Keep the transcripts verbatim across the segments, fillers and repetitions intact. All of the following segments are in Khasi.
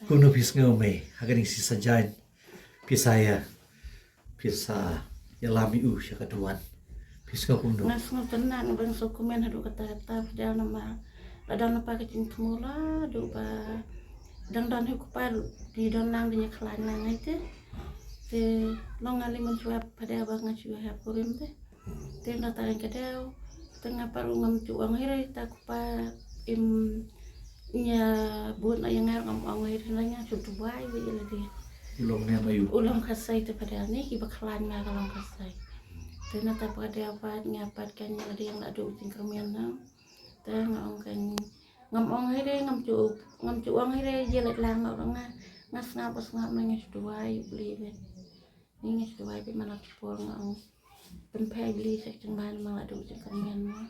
Kumno phi sngew mei ha kane ka sngi Saitjaiñ? Phi sa ïa, phi sa ïalam ïa u sha ka duwan. Phi sngew kumno? Nga sngew tynnat, nga bang sngewkmen haduh katta katta, phi dei namar la don lypa ka jingthmu la duh ba dang don hi u kpa, dang don lang dang ïa khlaiñ lang hi te. Te long nga lei mynshuwa, phi dei ba nga shu hap kurim te. Te na ta ka dei te nga pat ruh ngam ju ong hi re ta u kpa, im nya bun ïa nga ngam ong hi re, nga shu duwai ïa lade. U long ne ma ïu? U long Khasi te, phi dei ne kiba khlaiñ ma ka long Khasi. Te na ta phi dei pat nga pat kan ïa lade nga la duh jingkyrmen na. Te nga ong kan ngam ong hi re, ngam ju, ngam ju ong hi re, ïa leit lang noh nga. Nga sngap, nga sngap, nga shu duwai ïa u Blei. Nga shu duwai ba man la ki por nga ong pynphai Blei sha ka jingbha namar la duh jingkyrmen mo.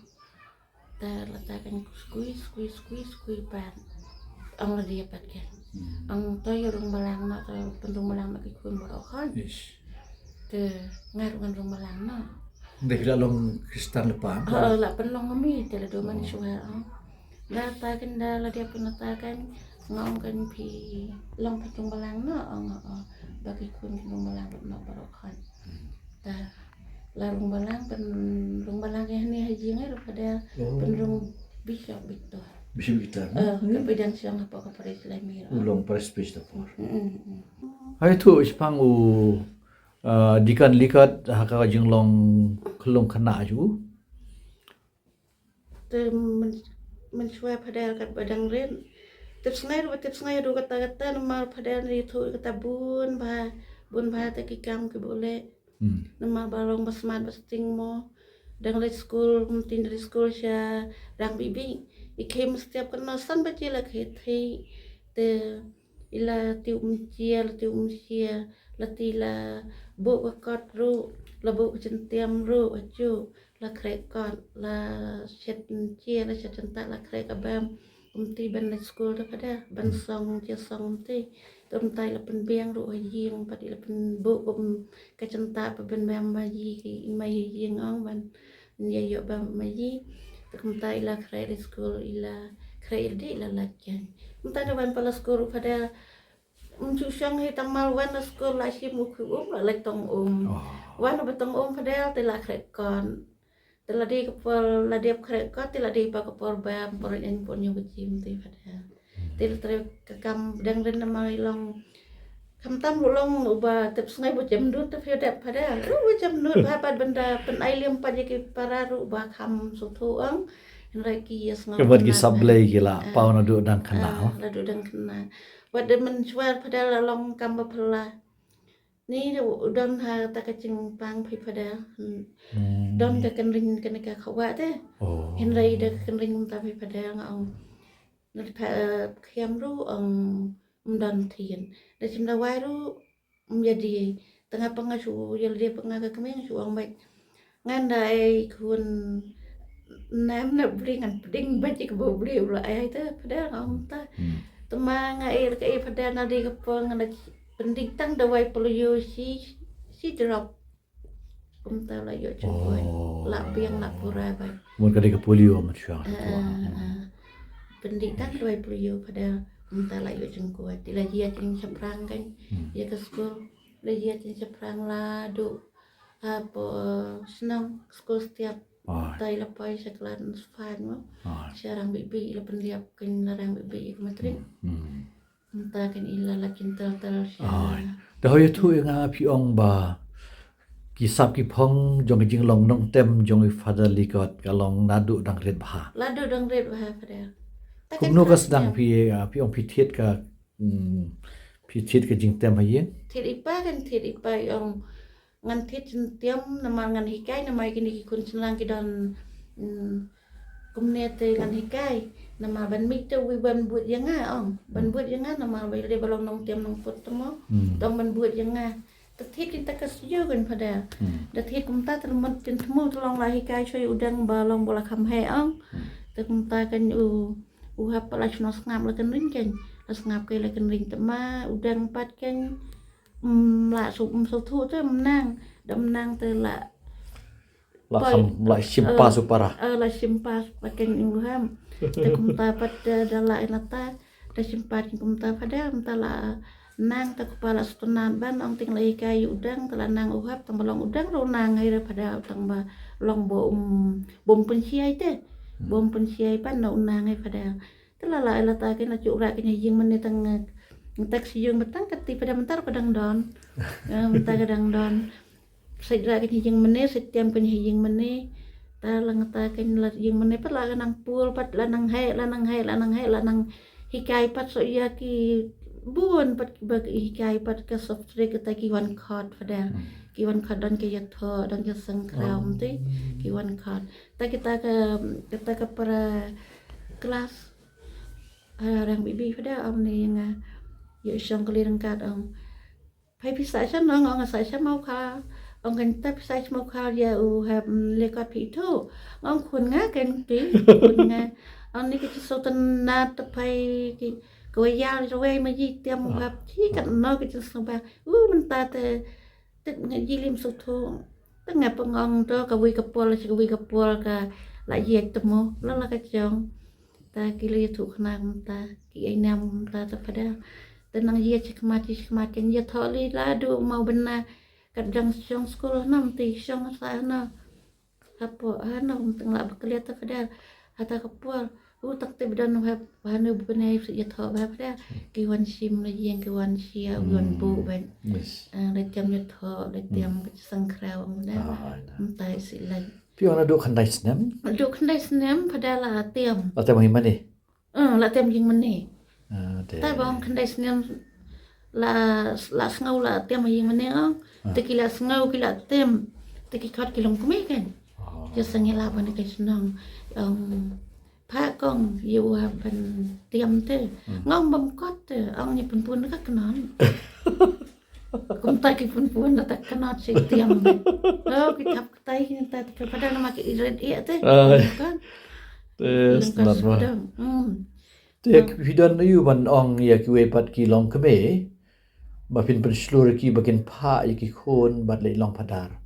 Te la ta kan squeeze, squeeze, squeeze, squeeze pat. Ong lade pat kan. Ong to ïa rung balang noh, to pynrung balang noh ki khun baroh khon. Te nga ruh ngan rung balang noh. Dei phi la long Khristan lypa? Ha, la pynlong kami te la dei mynshuwa. Da ta kan da la dei pynlong ta kan nga ong kan phi long phi rung balang noh, ong, ong, ba ki khun ki rung balang noh baroh khon. Da la rung balang, pynrung balang ïa ne ha ïing ruh phi dei pynrung Bishop Victor. Bishop Victor. Eh, ka phi dang shong hapoh ka parish Laimi ruh. U long parish priest hapoh. Ha ïathuh shaphang u, eh, Deacon Likot ha ka jinglong khyllung khynnah jong u. Te mynshuwa phi dei katba dang rit. Tip sngew ruh tip sngew haduh katta katta namar phi dei ïathuh katta bun bha, bun bha te ki kam kiba u leh. Namar ba long ba smat ba sting mo. Dang leit skul, kumta dang leit skul sha Rang Bibi. I khie mynstep kano san baje la khie thik. Te i la tiew umshia, la tiew umshia, la tiew la buh ka kot ruh, la buh ka jyntiem ruh, ajuh, la khreh kot, la shet umshia, la shet jyntah, la khreh ka bam. Kumta ban leit skul da phi dei, ban song, jia song kumta. Te kumta i la pynbiang ruh ha ïing, pat i la pynbuh kum ka jyntah pat ban bam ma ïing, ki ma ïing ong ban ïa ïoh bam ma ïing. Te kumta i la khreh leit skul, i la khreh ïa dei i la lait kan. Kumta da wan pat la skul ruh phi dei, ym ju shong hi tang mal wan la skul la shim u khiew um, la leit tong um. Wan ba tong um phi dei te la khreh kot. Te la dei ka por, la dei khreh kot, te la dei pat ka por bam, por ïeng por ñiew ka jingim te phi dei. Te la trei ka kam dang rit namar i long. Khamtam ruh long uba tip sngew ba jem dud te phi dei phi dei. Ruh ba jem dud ba pat ban da pynai lem pat ïa ki para ruh ba kham sngewthuh ong. Hynrei ki ïa sngew. Ka bad ki sap Blei ki la paw naduh dang khynnah. La duh dang khynnah. Wat da mynshuwa phi dei la long kam ba phylla. Ni u don ha ta ka jingpang phi phi dei. Don ka kynring kane ka khawa te. Hynrei da ka kynring kumta phi phi dei nga ong. Na phi, eh, khiam ruh ong ym don thied. Da shim dawai ruh ym ïa die. Te nga pang nga shu ïa lade pang nga ka kmie nga shu ong bad. Ngan da ai khun nam na bri ngan pding bad ïa kaba bri u la ai te pdeng ong ta. Te ma nga ai ka ai pdeng na dei ka pang ngan da pynding tang dawai polio shi, shi drop. Kumta la ïoh jingkoit. La biang la pura bad. Mun ka dei ka polio mun shuwa. Pynding tang dawai polio pdeng kumta la ïoh jingkoit. Te la ïa jingshaphrang kan. Ïa ka skul. La ïa jingshaphrang la duh. Hapoh shnong skul Stiap. Tai la poi sha klan span mo. Sha Rang Bibi la pynliap kan la Rang Bibi ka matrik. Mynta kan i la la kin tal tal sha. Da hoi ïathuh ïa nga phi ong ba ki sap ki phong jong ka jinglong nongtem jong i Father Likot ka long naduh dang rit bha. Naduh dang rit bha Father. Kumno ka sdang phi, ah, phi ong phi thied ka, hmm, phi thied ka jingtem ha ïing? Thied i pa kan thied i pa i ong ngan thied jingtem namar ngan hikai namar kine ki khun shynrang ki don, mm, kumne te ngan hikai. Namar ban mih te wi ban bud ïa nga ong. Ban bud ïa nga namar ba ïa ba long nongtem nongput te mo. Dang ban bud ïa nga. Te thied kita ka shu kan Father. Da thied kumta te mut jingthmu te long la hikai shuwa u dang ba long ba la kham heh ong. Te kumta kan u, u hap la shu nang sngap la kynring kan. La sngap kai la kynring te ma u dang pat kan. Mm, la shu, mm, shu thuh te mnang, da mnang te la. La kham, la shim pass u para. Eh, la shim pass pa kan u ham. Te kumta pat da, da la ina ta. Te shim pat kin kumta Fadel, mynta la nang, te kpa la sngewtynnat ban, ong te nga la hikai ïa u dang, te la nang u hap, tang ba long u dang ruh nang hi re Fadel, tang ba long ba um, ba um pynshiai te. Ba um pynshiai pat na u nang hi Fadel. Te la la la ta kin la shu rah kin ha ïing mane tang, eh, tang shu ïing ba tang kati Fadel, mynta ruh ka dang don. Eh, mynta ka dang don. Sait rah kin ha ïing mane, sait tiam kin ha ïing mane. Ta la nga ta kin la ïing mane pat la ka nang pul pat la nang heh, la nang heh, la nang heh, la nang hikai pat, so ïa ki bun pat ba ki hikai pat ka soft trick, kata ki wan khot Fadel. Ki wan khot, don ki ïathoh, don ki sngewkhraw, te ki wan khot. Ta kita ka, kita ka para klas, ah, rang bibi Fadel, ong ne ïa nga, ïa u shong kali ryngkat, ong, phi phi sah shano? Nga ong nga sah sha Mawkhar. Ong, kynta phi sah sha Mawkhar ïa u hap, mm, lekot phi ithuh? Nga ong khun nga kynti, khun nga. Ong, ni ka jingsngewtynnat te phi ki, ka wa ïa rwai ma ji tiam u hap, ji katno ka jingsngewbha. U mynta te, te nga ji lim sngewthuh. Te nga pynong to kawei ka por sha kawei ka por ka la ïa te mo la la ka jong. Ta ki la ïathuh khnang mynta, ki ai niam mynta ta Fadel. Te nang ïa shi khmat, shi khmat kin ïathoh li la du ma u bynna. Kat dang shong skul hana mynta shong sa hana. Hapoh hana mynta nga la ba klia ta Fadel. Hata ka por u tak te bdan u hap hanu bynai ïathoh ba Fadel. Ki wan shim la ïeng, ki wan shia, ki wan bu ban. Yes. Ah, la tiam ïathoh, la tiam ka sngewkhraw mynta. Ah, na. Mynta si la. Phi wan adu khyndai snem? Adu khyndai snem Fadel la tiam. La tiam ïing mane? Eh, la tiam ïing mane. Ah, te. Ta ba ong khyndai snem la, la sngew la tiam ïing mane ong. Ah. Te ki la sngew ki la tiam. Te ki khot ki longkmie kan. Oh. Ïa sngewbha ban ka shnong. Ong, pha kong ïa u hap ban tiam te. Hmm. Nga ong bym kot te. Ong, ngi pynpun ka knon. Kumta ki pynpun na ta khnot shi tiam. Oh, ki thap ktai ki ta, ta Fadel, namar ki rit ïa te. Ai. Kan? Te sngewtynnat ma. Hmm. Te phi don aïu ban ong ïa kiwei pat ki longkmie ba phin pynshlur ïa ki ba kin phah ïa ki khun ban leit long phadar.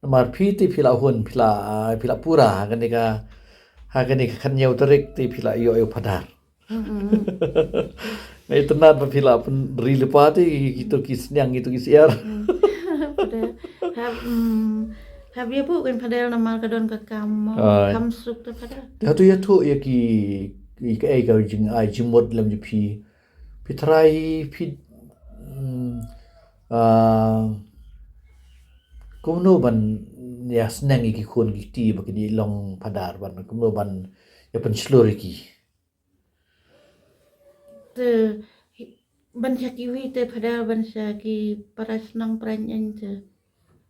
Namar phi te phi la hun, phi la, phi la pura ha kane ka, ha kane ka khathynñiew tarik te phi la ïoh ïa u phadar. Mm, mm, mm. Nga itynnat ba phi la pynri lypa te kito ki sniang, kito ki syiar. Mm. Hap, mm, hap ïa buh kan Fadel namar ka don ka kam, ai, kam suk te Fadel. Te hato ïathuh ïa ki, ki kaei ka jingai jingmut lem jong phi. Phi trai phi, mm, ah, kumno ban ïa sneng ïa ki khun ki kti ba kin ïa long phadar, ban kumno ban ïa pynshlur ïa ki. Te, hi-, ban sha kiwei te Fadel, ban sha ki para shnong para neng te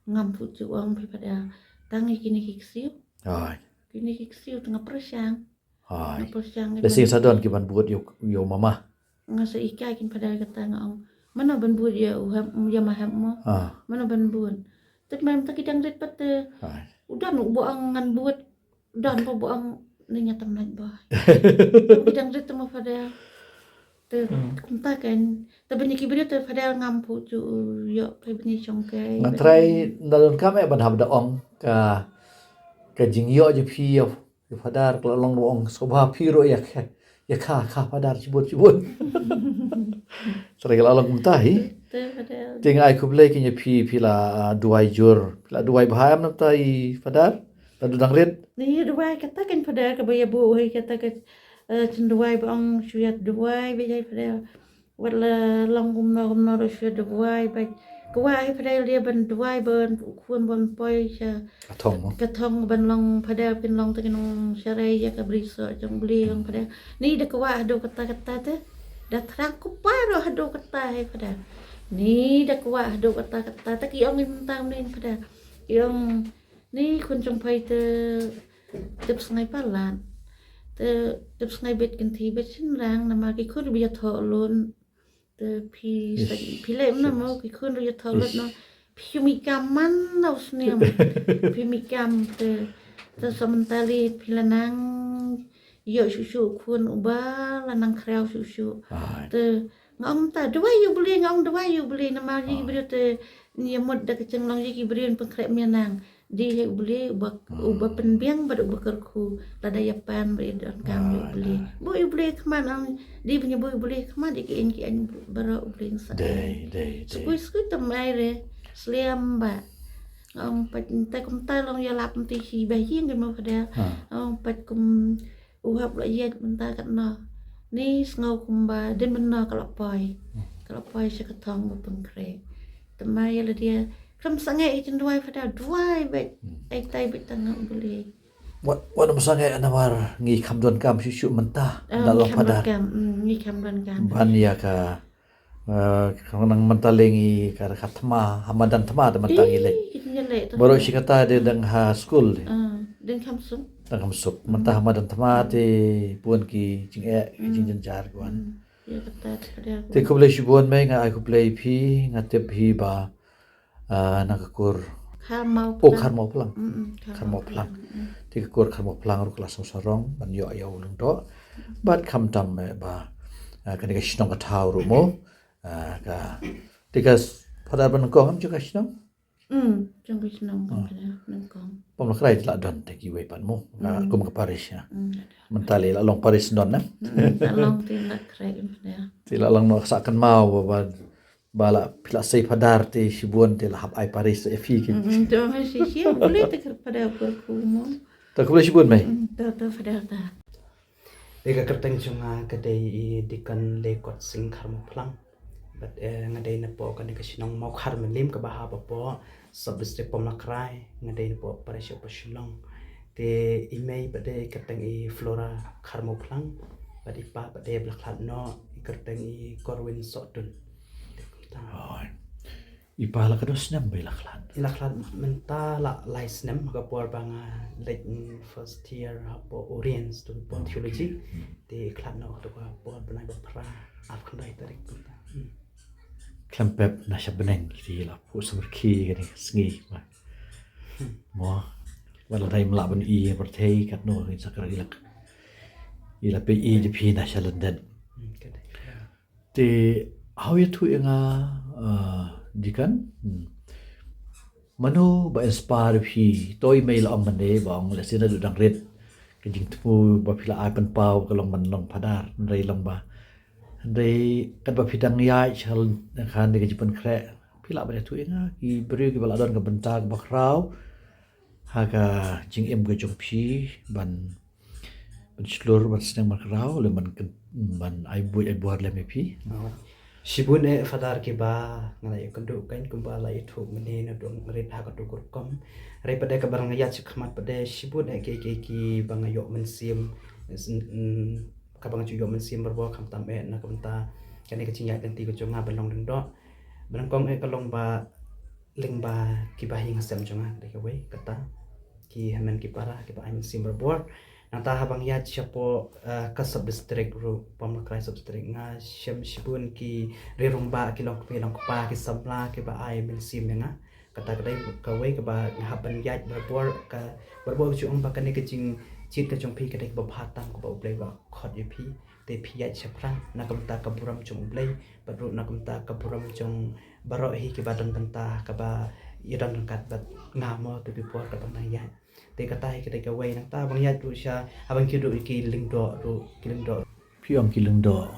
ngam put ju ong phi Fadel. Tang ïa kine ki ksiew. Ai. Kine ki ksiew te nga pyrshang. Ai. Nga pyrshang. Lehse sa don ki ban bud ïa u, ïa u mama. Nga sa ïa kin Fadel kata nga ong. Mano ban bud ïa u hap, ïa ma hap mo. Ah. Mano ban bud. Te mynta ki dang rit pat te. Ai. U don u ba ong ngan bud. Don ba ba ong ni nga tam nat ba. Ki dang rit te ma Fadel. Te, hmm, kumta kan. Te ban ïa ki briew te Fadel ngam put ju ïoh kai ban ïa shong kai. Nga trai na don kam eh ban hap da ong ka, ka jingïoh jong phi ïa, ïa phadar ka la long ruh ong sngewbha phi ruh ïa kha, ïa kha, kha phadar shibun shibun. Trai ka la long kumta hi. Te Fadel. Te nga ai khublei keiñ ïa phi, phi la, ah, duwai jur. Phi la duwai bha em na bynta i phadar? Lada dang rit. Ni duwai kata kan Fadel kaba ïa buh hi kata ka, eh, jingduwai ba ong shu ïa duwai ba ïa Fadel. Wat la long kumno kumno ruh shu ïa duwai ba. Kwah hi Fadel ïa ban duwai ban u khun ban poi sha ka thong mo. Ka thong ban long Fadel phin long te ki nongsharai ïa ka brisoh jong Blei ong Fadel. Ni da kwah haduh kata kata te. Da thrang kpa ruh haduh kata hi Fadel. Ni da kwah haduh kata kata te ki ong im tang ni Fadel. Ki ong Ni khun jong phi te tip sngai palat. Te tip sngai bit kynthei bit shynrang namar ki khun ba ïathoh lut. Te phi sa, ish, phi leh na mo ki khun ba ïathoh lut no. Phi mih kam man na u snem. Phi mih kam te, te sa mynta lei phi la nang ïoh shuh shuh khun uba la nang khraw shuh shuh. Ai. Te nga ong ta duwai ïa u Blei, nga ong duwai ïa u Blei namar ïa ki briew te ïa mut da ka jinglong ïa ki briew pynkhreh mian nang. Dei ïa U Blei uba, uba pynbiang bad uba kyrkhu. Lada ïa pan bad ïa donkam ïa U Blei. Buh ïa U Blei khmat, ong, dei ban ïa buh ïa U Blei khmat, ïa ki aiñ ki aiñ baroh U Blei un sa ai. Dei, dei, dei. Skui skui tam ai re. Slem ba. Ong pat, te kumta long ïalap mynta hi ba hi ngan mo Phadar. Ong pat kum u hap la ïaid mynta katno. Ni sngew kumba dei mynno ka la poi. Ka la poi sha ka thong ba pynkhreh. Te ma ïa lade khlem sangeh ïa jingduwai Phadar, duwai beit. Ai tai beit tang ha U Blei. Wat, wat ym sangeh namar ngi kham donkam shuh shuh mynta. Ah, da ngi long kham Phadar. Donkam, mm, ngi kham donkam. Ban ïa ka Eh, ka nang mynta lei ngi ka, ka thma, ha madan thma te mynta ngi leit. Ih, kin ïa leit. Baroh shi katta te dang ha skul. Ah, dang kham suk. Dang kham suk. Mynta ha madan thma te bun ki jingeh, ki jingjynjar ki wan. Ïa kata te ka dei. Te khublei shibun mei, nga ai khublei phi, nga tip hi ba, ah, na ka kur. Kharmawphlang. Oh, Kharmawphlang. Mm, mm, Kharmawphlang. Kharmawphlang. Te ka kur Kharmawphlang ruh ka la sngewsarong ban ïoh ïa u lyngdoh. Bad khamtam, eh, ba, ah, kane ka shnong ka thaw ruh mo. Ah, ka, te ka s-, Phadar ba nyngkong em jong ka shnong? Hmm, jong ka shnong ka Phadar nyngkong. Pom la krai te la don te kiwei pat mo. Ka, kum ka parish, ah. Hmm, la don. Mynta lei la long parish don, eh? Hmm, la long te la krai ka Phadar. Te la long noh sa kynmaw ba, ba, ba la phi la sei Phadar te shibun te la hap ai parish ïa phi ki. Hmm, to ma shi shi, U Blei te kyrpad ïa u kyrkhu mo. To khublei shibun mei. Hmm, to, to Phadar ta. Te ka kyrteng jong nga ka dei i Deacon Lekot Sing Kharmawphlang. Bad, eh, nga dei napoh kane ka shnong Mawkhar Mylliem kaba hap hapoh Sub District Pomlakrai, nga dei napoh Parish Upper Shillong. Te i mei bad dei kyrteng i Flora Kharmawphlang. Bad i pa bad dei ba la khlad noh i kyrteng i Corwin Sohtun. Te kumta. Oh. I pa la katno snem ba i la khlad? I la khlad mynta la lai snem ha ka por ba nga leit, mm, first year hapoh Oriens to hapoh theology. Te i khlad noh ha ka por bnai ba phra, arphew khyndai tarik mynta. Hmm. Khlem pep na sha bneng ki la phuh samrkhie kane ka sngi ba. Hmm. Mo, wat la dei mlah ban i pyrthei katno ki sakra i la, i la peit i phi na sha lyndet. Hmm, ka dei. Te haba ïathuh ïa nga, ah, Deacon, hmm, mano ba inspire phi? To i mei la ong mynne ba ong lehse naduh dang rit ka jingthmu ba phi la ai pynpaw ka long ban long Phadar, hynrei long ba, hynrei katba phi dang ïaid sha kane ka jingpynkhreh, phi lah ban ïathuh ïa nga ki briew kiba la don ka bynta kaba khraw ha ka jingim ka jong phi ban ban shlur, ban sneng, ban khraw lem, ban kyn-, ban ai buit ai bor lem ïa phi. Oh. Shibun eh Phadar kiba nga la ïakynduh kein kumba la ïathuh mynne naduh rit ha katu ka rukom. Hynrei pat eh kaba nga ïaid shakhmat pat eh shibun eh ki, ki, kiba nga ïoh mynsiem, mm, kaba nga ju ïoh mynsiem barabor khamtam eh na ka bynta kane ka jingïaid lynti ka jong nga ban long lyngdoh. Ba nyngkong eh ka long ba lyngba kiba ha ïing ha sem jong nga, dei kawei kata, ki hynmen ki para kiba ai mynsiem barabor. Nangta haba nga ïaid shapoh, eh, ka sub district ruh, Pomlakrai sub district, nga shem shibun ki rangbah, ki long kmie long kpa, ki samla kiba ai mynsiem ïa nga. Kata ka dei kawei kaba nga hap ban ïaid barabor, ka barabor ju ong ba kane ka jingjied ka jong phi ka dei kaba bha tam kaba U Blei u la khot ïa phi. Te phi ïaid shaphrang na ka bynta ka burom jong U Blei bad ruh na ka bynta ka burom jong baroh hi kiba don bynta, kaba ïadon ryngkat bad nga mo, tu ki por kaba nga ïaid. Te kata hi ka dei kawei. Nangta haba nga ïaid ruh sha, haba nga kiew duh ïa ki lyngdoh ruh, ki lyngdoh. Phi ong ki lyngdoh,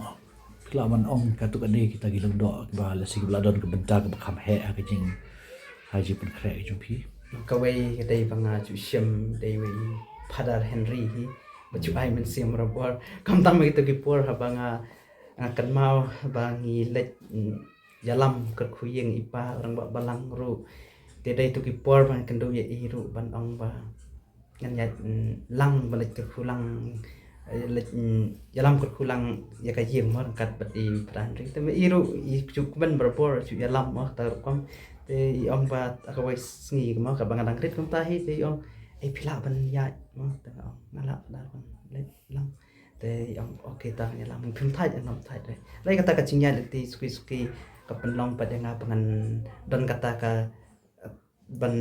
phi lah ban ong katto katne kita ki lyngdoh kiba lehse kiba la don ka bynta kaba kham heh ha ka jing, ha ka jingpynkhreh ka jong phi? Kawei ka dei ba nga ju shem dei wei Phadar Henry hi ba ju ai mynsiem barabor. Khamtam ha kito ki por haba nga, nga kynmaw ba ngi leit, mm, ïalam kyrkhu ïing i pa rangbah balang ruh. Te dei tu ki por ba nga kynduh ïa i ruh ban ong ba ngan ïaid, mm, lang ba leit kyrkhu lang, eh, leit, mm, ïalam kyrkhu lang ïa ka ïing mo ryngkat bad i Phadar Henry. Te ma i ruh i ju kmen barabor ju ïalam mo kata rukom. Te i ong ba ha kawei sngi mo kaba nga dang rit kumta hi te i ong, "Ei phi lah ban ïaid mo?" Te nga ong, "Nga lah Phadar ban leit lang." Te i ong, "Ok, tang ïalam." Phim thait, ngam thait re. Lai kata ka jingïaid lynti suki suki ka pynlong pat ïa nga ba ngan don kata ka, eh, ban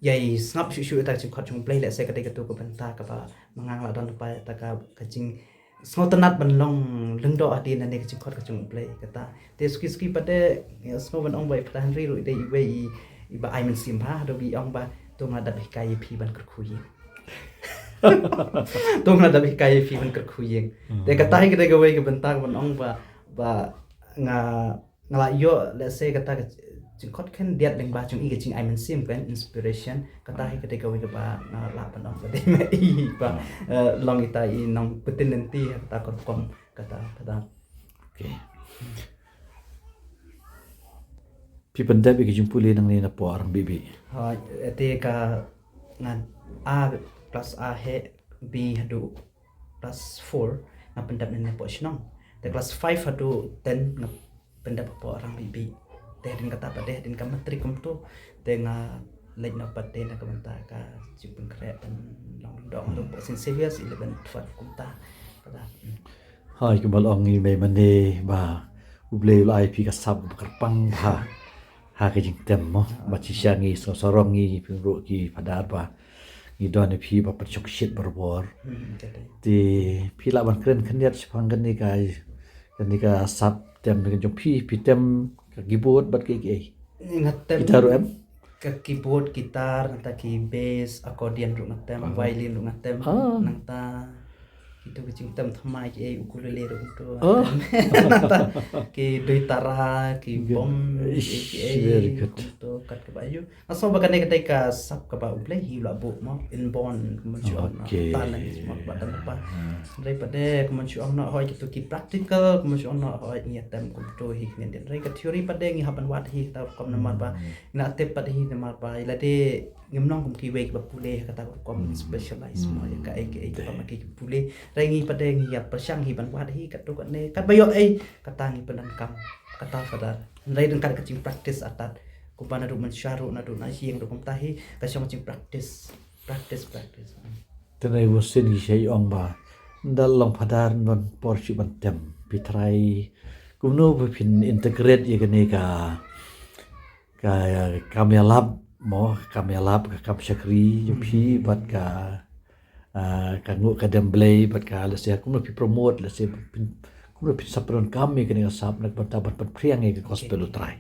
ïai sngap shuh shuh ïa kata ka jingkhot jong U Blei, lehse ka dei katu ka bynta kaba ma nga nga la don lypa ïa kata ka, ka jingsngewtynnat ban long lyngdoh hadien lane ka jingkhot ka jong U Blei kata. Te suki suki pat de, ïa, sngew ban ong ba i Phadar Henry ruh i dei iwei i, iba ai mynsiem bha, haduh ba i ong ba to nga dap hikai ïa phi ban kyrkhu ïing. To nga dap hikai ïa phi ban kyrkhu ïing. Te kata hi ka dei kawei ka bynta ban ong ba, ba nga, nga la ïoh, let's say, kata ka jingkhot khyndiat lyngba jong i, ka jingai mynsiem, ka inspiration. Kata hi ka dei kawei kaba nga lah ban ong ba dei ma i ba, eh, long ita i nongpyntin lynti ha kata ka rukom kata, kata. Okay. Phi pyndep ïa ka jingpule nangne napoh Rangbibi? Ha, te ka, nga A, class A heh, B haduh class four nga pyndep nangne napoh shnong. Te class five haduh ten nga pyndep hapoh Rangbibi. Te hadien kata pat de, hadien ka matric kumto, te nga leit noh pat de na ka bynta ka jingpynkhreh ban long lyngdoh hapoh Saint Xavier's eleven twelve kumta. Kata. Hmm. Hai, kumba la ong i mei mane ba U Blei u la ai phi ka sap kaba kyrpang ha, ha ka jingtem mo. Bad shisha ngi sngewsarong, ngi pynrung ki phadar ba ngi don ïa phi ba pynshongshit barabor. Hmm, ka dei. Te phi lah ban kren khyndiat shaphang kane ka, kane ka sap tem ka jong phi, phi tem ka keyboard bad kiei kiei? Nga tem. Guitar ruh em? Ka keyboard, guitar, nangta ki bass, accordion ruh nga tem, violin ruh nga tem, nangta kito ki jingtem thymmai kiei, ukulele ruh kumto. Nangta ki doitara, ki bom, kiei kiei, very good, kumto kat kaba ïoh. Nga sngew ba kane ka dei ka sap kaba U Blei hi u la buh mo, inborn, kumba shu ong, talent mo, ba dang ba. Hynrei pat de kumba shu ong noh, hooid kito ki practical, kumba shu ong noh, hooid ngi ïa tem kumto hi khnang dien. Hynrei ka theory pat de ngi hap ban wad hi kata rukom namar ba ngi la tip pat hi namar ba ïa lade ngim long kum kiwei kiba pule ha kata rukom, specialize mo ïa kaei kaei kaba ma ki pule. Hynrei ngi pat de ngi ïa pyrshang hi ban wad hi katto katne, katba ïoh ei kata ngi pyndonkam, kata pat de. Hynrei dang kat ka jingpractice artat. Kumba naduh mynshuwa ruh, naduh na ïing ruh kumta hi, ka shong ka jingpractice. Practice, practice. Te nai, u sien ki shai ong ba ynda long phadar, ynda por shu ban tem, phi trai kumno ba phin integrate ïa kane ka, ka kam ïalap mo, kam ïalap, ka kam shakri jong phi bad ka, ah, ka nguh ka dem Blei bad ka, let's say, kumno phi promote, let's say, phin, kumno phin sa pyndonkam ïa kane ka sap na ka bynta ban pynphriang ïa ka gospel U Trai.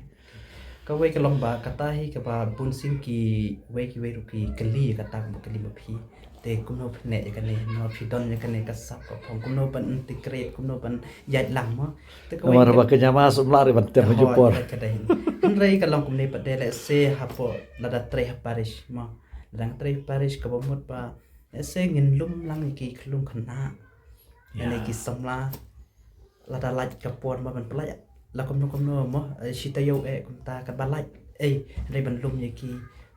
Kawei ka long ba kata hi kaba bun sien kiwei kiwei ruh ki kylli ïa kata, kumba kylli ma phi. Te kumno phin leh ïa kane, kumno phi don ïa kane ka sap ka phong, kumno ban integrate, kumno ban ïaid lang mo. Te kawei namar ba ka nyama sum la ri ban tem ha ju por. Hooid, ka dei. Hynrei ka long kumne pat de, let's say hapoh lada trei ha parish mo. Lada trei ha parish kaba mut ba, let's say ngin lum lang ïa ki khyllung khynnah. Ïa. Lane ki samla. Lada lait ka por mo ban pynlait la kumno kumno mo, eh, shi taïew eh kumta katba lait. Eh, hynrei ban lum ïa ki,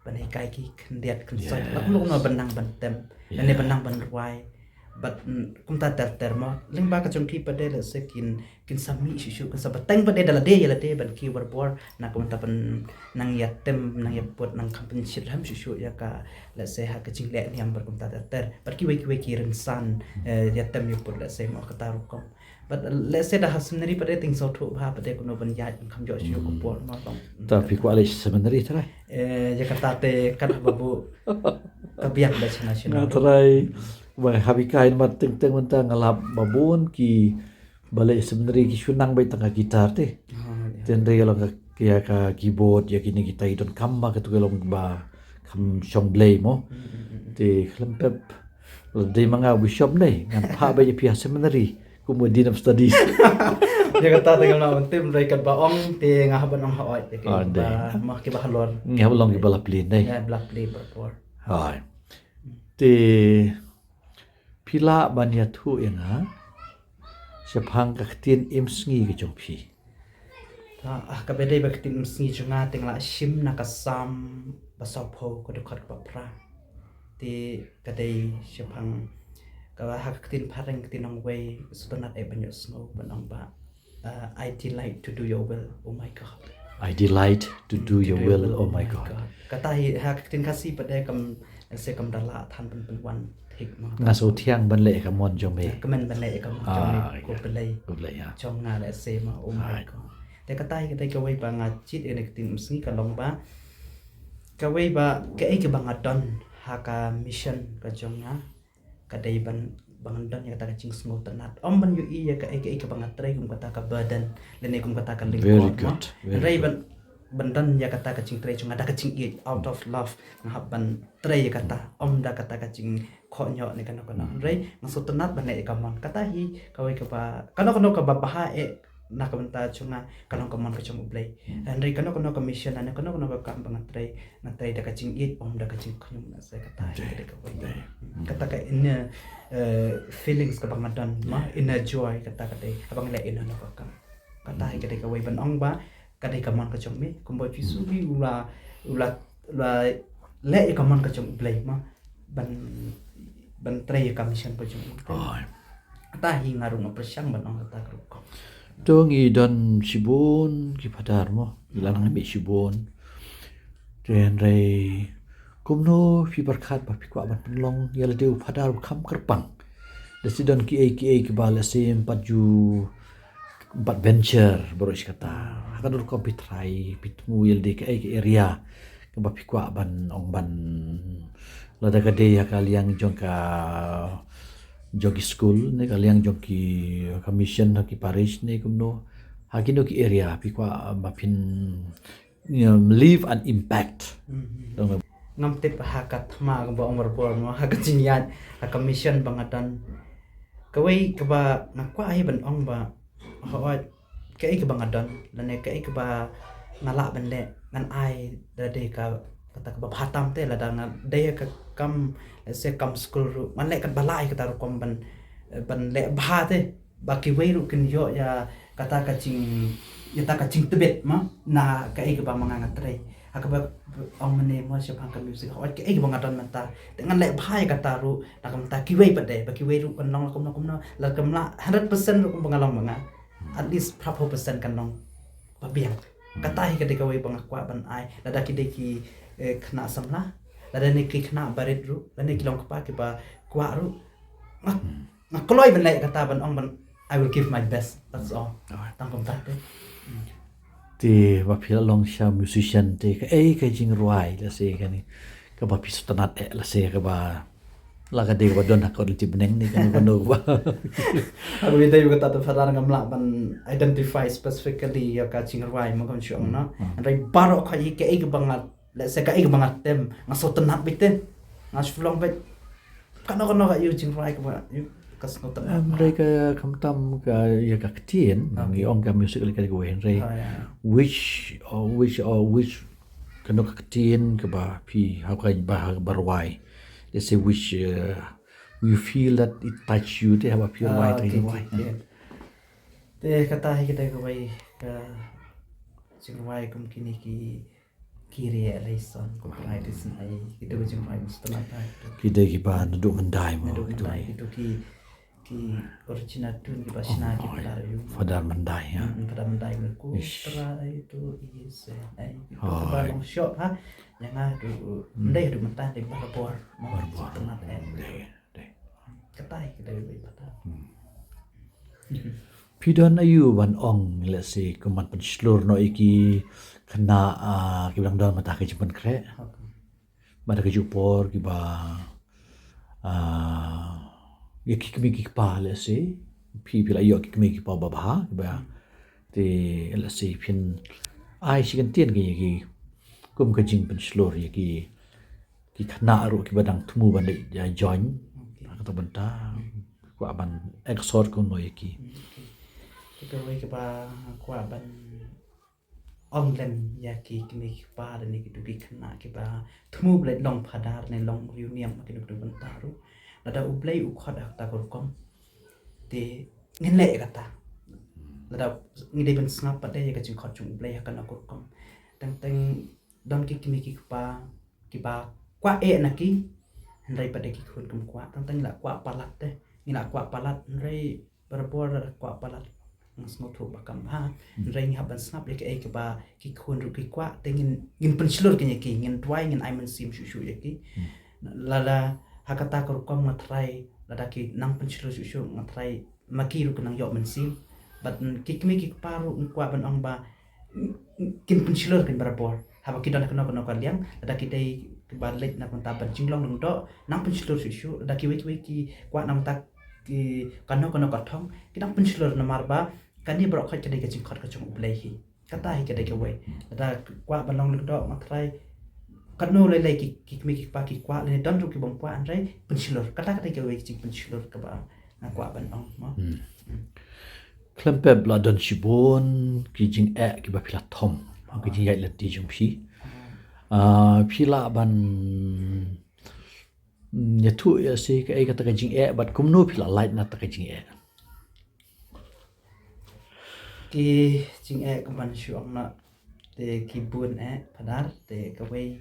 ban hikai ki khyndiat khynsoit. La kumno kumno ban nang ban tem. Lane ban nang ban rwai. Bad, mm, kumta ter ter mo. Lyngba ka jong ki pat de, let's say kin, kin sa mih shuh shuh, kin sa bteng pat de da lade ïa lade ban kiew barabor. Na kumta ban nang ïa tem, nang ïa put, nang kham pynshit rhem shuh shuh ïa ka, let's say, ha ka jingleh niam bad kumta ter ter. Bad kiwei kiwei ki rynsan, eh, ïa tem ïa put, let's say, mo kata rukom. But, uh, let's say da ha seminary pat de, ting sawthuh bha pat de kumno ban ïaid, kham ïoh shuh ka por mo. Ta phi kwah leit seminary trai? Eh, ïa kata te kat haba buh ka biang da shana shana. Nga trai ba ha phi kai mat teng teng mynta nga lap ba bun kiba leit seminary ki shu nang beit tang ka guitar te. Te hynrei ka long ka, ïa ka keyboard, ïa kine kita ki donkam ba katu ka long ba kham shong Blei mo. Te khlem pep. Dei ma nga u bishop ne, ngan phah beit ïa phi ha seminary kum u dean of studies. Ïa kata te ngam lah ban tip, hynrei katba ong te nga hap ban ong hooid ïa ki ba, ma kiba halor. Ngi hap long kiba la plie ne. Ïa, ba la plie barabor. Hooid. Te phi lah ban ïathuh ïa nga shaphang ka ktien im sngi ka jong phi? Ta, ah, kaba dei ba ka ktien im sngi jong nga te nga la shim na ka Salm ba sawphew, ka dkhot kaba phra. Te ka dei shaphang, ka ha ka ktien phareng, ka ktien nongwei sngewtynnat eh ban ïohsngew ban ong ba, ah, "I delight to do your will, oh my God." I delight to do your will, oh my God. Kata hi ha ka ktien Khasi pat de kam, se kam da lah than pyn pynwan thik mo. Nga sngewthiang ban leh ka mon jong me. Kmen ban leh ka mon jong me, ko Blei. Ko Blei, ïa. Jong nga leh se mo, oh my God. Te kata hi ka dei kawei ba nga jied ïa ka ktien im sngi ka long ba, kawei ba kaei kaba nga don ha ka mission ka jong nga, ka dei ban, ban don ïa kata ka jingsngewtynnat. Ym ban ïohi ïa kaei kaei kaba nga trei kum kata ka burden lane kum kata ka lyngkot mo. Very good. Hynrei ban ban don ïa kata ka jingtrei jong nga da ka jingïeit, out of love nga hap ban trei ïa kata, ym da kata ka jingkhoh ñiuh ne kano kano. Hynrei nga sngewtynnat ban leh ïa ka mon. Kata hi kawei kaba, kano kano kaba bha eh na ka bynta jong nga ka long ka mon ka jong U Blei. Hynrei kano kano ka mission ne kano kano ka kam ba nga trei, nga trei da ka jingïeit, ym da ka jingkhñium, na sa kata hi ka dei kawei. Kata ka inner, eh, feelings kaba nga don, ma, inner joy, kata ka dei haba nga leh ïa kano kano ka kam. Kata hi ka dei kawei ban ong ba ka dei ka mon ka jong me, kumba U Jisu hi u la, u la, u la leh ïa ka mon ka jong U Blei, ma, ban, ban trei ïa ka mission ka jong U Blei. Kata hi nga ruh nga pyrshang ban ong kata ka rukom. To ngi don shibun ki phadar, mo, ngi la nang mih shibun. Te hynrei kumno phi pyrkhat ba phi kwah ban pynlong ïa lade u phadar ba kham kyrpang? Lehse don kiei kiei kiba lehse ym pat ju, ym pat venture baroh shi katta. Ha kano rukom phi try, phi thmu ïa lade kaei ka area kaba phi kwah ban ong ban, lada ka dei ha ka liang jong ka, jong ki skul ne ka liang jong ki, ka mission ha ki parish ne kumno, ha kino ki area phi kwah ba phin, you know, leave an impact. Ngam tip ha ka thma kaba ong barabor, mo, ha ka jingïaid, ha ka mission ba nga don. Kawei kaba nga kwah hi ban ong ba, hooid, kaei kaba nga don lane kaei kaba nga lah ban leh, ngan ai da dei ka, kata kaba bha tam te. Lada nga dei ka kam, lehse kam skul ruh, ngan leh katba lah ïa kata rukom ban, ban leh bha te, ba kiwei ruh kin ïoh ïa kata ka jing, ïa kata ka jingtbit, ma, na kaei kaba ma nga nga trei. Ha kaba ong mynne, mo, shaphang ka music, hooid, kaei kaba nga don mynta te ngan leh bha ïa kata ruh, na ka bynta kiwei pat de, ba kiwei ruh kan long kumno kumno, lada kam lah hundred percent ruh kumba nga long ma nga, at least phra phew percent kan long ba biang. Kata hi ka dei kawei ba nga kwah ban ai, lada ki dei ki, eh, khynnah samla, lada ne ki khynnah barit ruh, lada ne ki long kpa kiba kwah ruh, nga, nga kloi ban leh kata ban ong ban, I will give my best, that's all. Tang kumta te. Te ba phi la long sha musician te kaei ka jingrwai, lehse kane kaba phi sngewtynnat eh, lehse kaba la ka dei ba don ha ka lynti bneng ne kano kano ba. Haba ïadei bad kata te phadar ngam lah ban identify specifically ïa ka jingrwai, mo, kam shu ong, no. Hynrei baroh khoit hi kaei kaba nga, lehse kaei kaba nga tem, nga sngewtynnat beit te, nga shu long beit kano kano ka ïa u jingrwai kaba ïa ka sngewtynnat. Hynrei ka khamtam ka ïa ka ktien, ngi ong ka music leh ka kawei, hynrei which, or which, or which, kano ka ktien kaba phi, ha kaba, ha kaba rwai, let's say, which, uh, you feel that it touch you, te haba phi rwai, te rwai. Te kata hi ka dei kawei ka jingrwai kum kine ki Kyrie eleison, ko Christus ai, kito ki jingrwai mesti mata kito. Ki dei kiba naduh myndai, mo, naduh myndai, kito ki, ki original tune kiba shna ki phadar ïa u. Phadar myndai, ïa. Phadar myndai, mo, ko Trai to i sen ai, kito kiba long shoh ha ïa nga haduh myndai, haduh mynta dei barabor, mo, barabor. Kata hi ka dei ba i phadar. Phi don aïu ban ong, let's say, kum ban pynshlur noh ïa ki khynnah, ah, kiba dang don mynta ka jingpynkhreh, mynta ka juh por, kiba, ah, ïa ki kmie ki kpa, let's say, phi, phi la ïoh ki kmie ki kpa babha, kiba, te, let's say, phin ai shi kyntien ïa ki kum ka jingpynshlur ïa ki, ki khynnah ruh kiba dang thmu ban leit join ha kata bynta, kwah ban exhort kumno ïa ki. Kawei kaba kwah ban ong lem ïa ki kmie ki kpa lane kito ki khynnah kiba thmu ban leit long phadar ne long riewniam ha kino kino bynta ruh, lada U Blei u khot ha kata ka rukom, te ngin leh ïa kata. Lada ngi dei ban sngap pat de ïa ka jingkhot jong U Blei ha kano ka rukom. Teng teng don ki kmie ki kpa kiba kwah eh na ki, hynrei pat de ki khun kim kwah. Teng teng ngi la kwah palat te, ngi la kwah palat, hynrei barabor la kwah palat, nga sngewthuh ba kam bha. Hynrei ngi hap ban sngap ïa kaei kaba ki khun ruh ki kwah, te ngin, ngin pynshlur kane ïa ki, ngin duwai, ngin ai mynsiem shuh shuh ïa ki. Lada ha kata ka rukom nga tharai lada ki nang pynshlur shuh shuh, nga tharai ma ki ruh ki nang ïoh mynsiem. Bad, mm, ki kmie ki kpa ruh nga kwah ban ong ba, mm, mm, kin pynshlur kin barabor. Haba ki don kano kano ka liang, lada ki dei kiba leit na ka bynta ban jinglong lyngdoh, nang pynshlur shuh shuh. Lada kiwei kiwei ki kwah na ka bynta ki kano kano ka thong, ki nang pynshlur, namar ba kane baroh khoit ka dei ka jingkhot ka jong U Blei hi. Kata hi ka dei kawei. Lada kwah ban long lyngdoh, nga tharai katno lei lei ki, ki kmie ki kpa ki kwah, lane don ruh ki bym kwah, hynrei pynshlur. Kata ka dei kawei ka jingpynshlur kaba nga kwah ban ong, mo. Hmm. Khlem pep la don shibun ki jingeh kiba phi la thom ha ka jingïaid lynti jong phi. Ah, phi lah ban ïathuh ïa shi kaei kata ka jingeh bad kumno phi la lait na kata ka jingeh. Ki jingeh kumban shu ong na, te ki bun eh, Phadar, te kawei,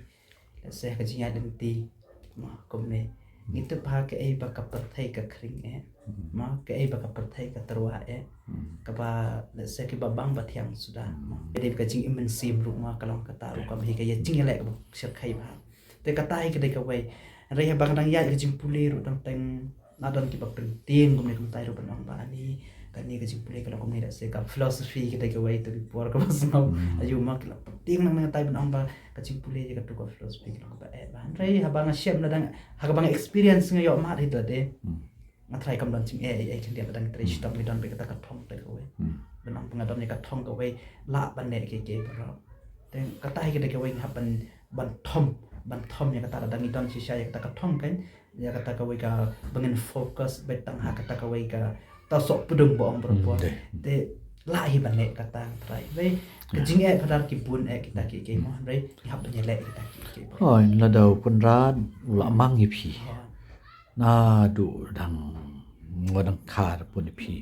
lehse ka jingïaid lynti, mo, kumne. Ngi tip ba kaei ba ka pyrthei ka khring eh, mo, kaei ba ka pyrthei ka tyrwa eh, kaba, lehse kiba bang ba thiang suda, mo. Dei ka jingim mynsiem ruh, mo, ka long kata ruh kaba hi ka ïa jingïaleh kaba shyrkhei bha. Te kata hi ka dei kawei. Hynrei haba nga dang ïaid ka jingpule ruh dang teng, la don kiba pyntieng kumne kumtai ruh ban ong ba ani, kane ka jingpule ka long kumne, lehse ka philosophy ka dei kawei, to ki por kaba sngewbha ïa u, mo, ki la pyntieng nang nang tai ban ong ba ka jingpule ïa katu ka philosophy ka long kaba eh bha. Hynrei haba nga shem la dang, ha kaba nga experience nga ïoh mad hi te. Nga tharai kam don jingeh ei ei khyndiat, la dang trei shitom ngi don beit kata ka thong te kawei. Ban ong ba nga don ïa ka thong kawei, lah ban leh kiei kiei baroh. Te kata hi ka dei kawei, ngi hap ban, ban thom, ban thom ïa kata, la dang ngi don shisha ïa kata ka thong kan, ïa kata kawei kaba ngin focus beit tang ha kata kawei kata soh pdung ba ong baroh por. Te lah hi ban leh kata, nga tharai. Hynrei ka jingeh, Phadar, ki bun eh kita kiei kiei, mo, hynrei ngi hap ban ïaleh kita kiei kiei. Hooid, lada u Kynrad u la mang ïa phi. Naduh dang, nga dang kha pun ïa phi.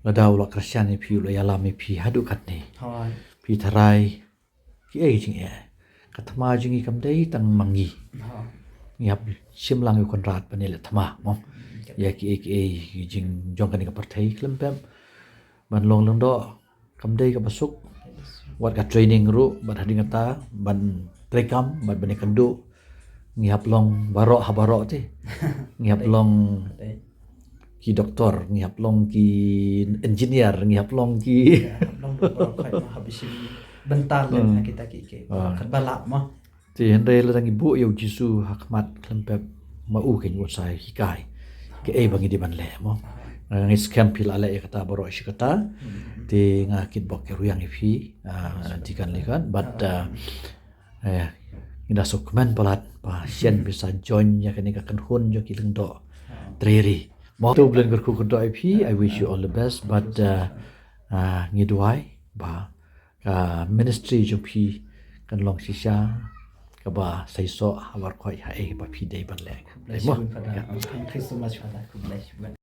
Lada u la kyrshan ïa phi, u la ïalam ïa phi haduh katne, phi tharai kiei ki jingeh. Ka thma jong ngi kam dei tang ma ngi. Ngi hap shim lang ïa u Kynrad ban ïaleh thma, mo, ïa kiei kiei ki jingjong kane ka pyrthei khlem pep. Ban long lyngdoh kam dei kaba suk. Wat ka training ruh, bad hadien kata ban treikam, bad ban ïakynduh. Ngi hap long baroh ha baroh te. Ngi hap long ki doktor, ngi hap long ki engineer, ngi hap long ki, ïa, hap long baroh, khat ma hap shim bynta lem ha kita kiei kiei. Khat ba lah, mo. Te hynrei lada ngi buh ïa u Jisu ha khmat khlem pep, ma u kan ïoh sa hikai kaei ba ngi dei ban leh, mo. Nga ngeit skhem phi la leh ïa kata baroh shi katta. Te nga kitbok ki rwiang ïa phi, ah, Deacon Likan, bad, ah, eh, ngi da sngewkmen palat ba shen phi sa join ïa kane ka kynhun jong ki lyngdoh treiri. Mo, to U Blei un kyrkhu kyrdoh ïa phi. I wish you all the best, but, ah, ah, ngi duwai ba ka ministry jong phi kan long shisha kaba seisoh ha baroh kaei kaei ba phi dei ban leh. Khublei shibun, Father. Thank you so much, Father. Khublei shibun.